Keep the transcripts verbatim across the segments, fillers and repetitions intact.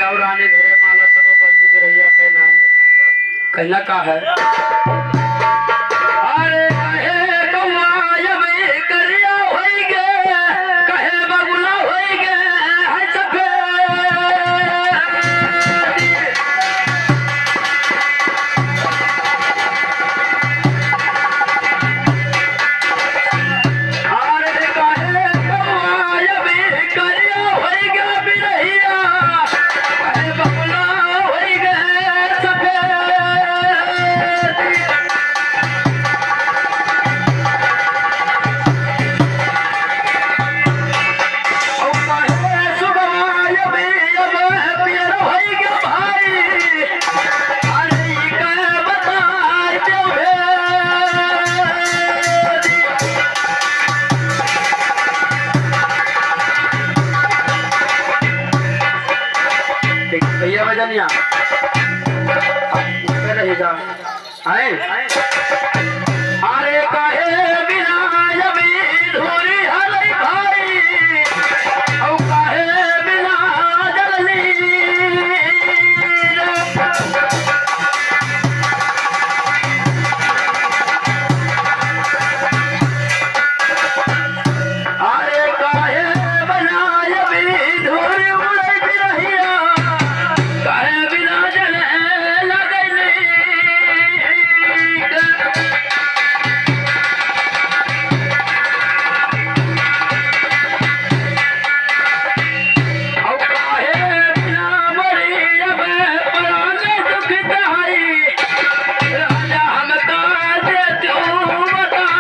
और आने धरे माला तब बंदी बिरहिया कहना। कहना का है? अरे कहे कौआ अबे करिया होई गे, कहे बगुला होई गे, है सफेद। अरे काहे कौआ अबे करिया होई गे बिरहिया, काहे बगुला होई गे सफेद। ओ काहे सुगवा अबे अबे पियर होई गे भाई। अरे, ई का बताई देउ भेद। देख, भैया बजनिया, ऊपर रहेगा। आए? अरे, काहे बिना अबे धूरी हलई भाई, औ काहे बिना जलली रे? अरे काहे बिना अबे धूरी उड़ई बिरहिया, काहे बिना जले लगली। औ काहे बिना मरी अबे परान दुख दहाई, राजा हमका दे तू बताई।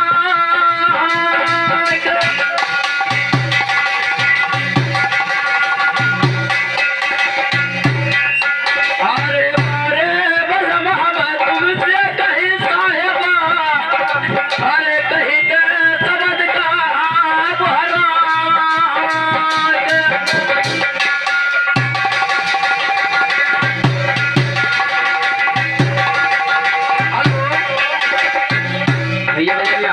अरे, अरे, बलम हम तुमसे कही साहेबा, अरे, कही के समझ का आप हराम। भैया, भैया,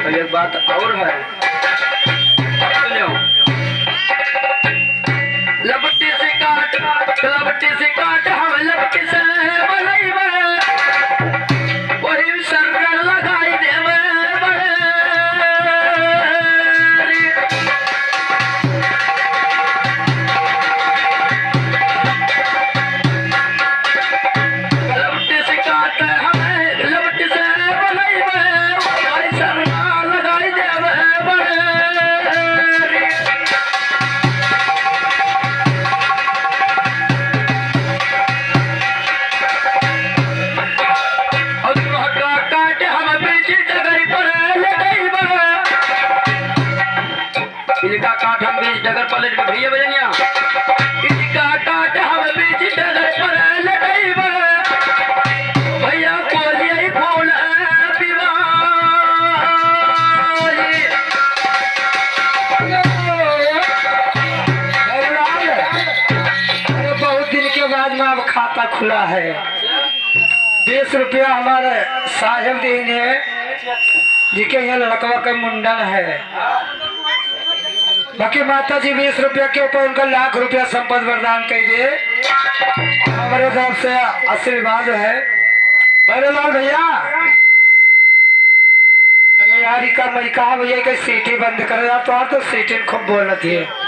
और एक बात और है। लपटी से काट, लपटी से काट, हम लपटी से बनइबे। वही शरण लगाई देबे बड़े। लपटी से काट, हम लपटी से बनइबे। वही शरण लगाई देबे बड़े। और तोहका काट हम बीच डगर पर लेटइबा। इनका काट हम बीच डगर पर लेटइबा, भैया बजनिया। इनका काट हम बीच डगर पर लेटइबा। भैया कोलिया फूल पिवाई। अरे, बहुत दिन के बाद में अब खाता खुला है। बीस रुपया हमारे साहेब दीन है, जिके यहाँ लड़कवा के मुंडन है। बाकी माता जी बीस रुपया के ऊपर उनका लाख रुपया संपत्ति वरदान कर दे। हमारे तरफ से आशीर्वाद है। भैरवलाल भैया, अरे यार, इका मैं कहा भैया के सीटी बंद कर रहा, तो, तो सीटी खूब बोलत है।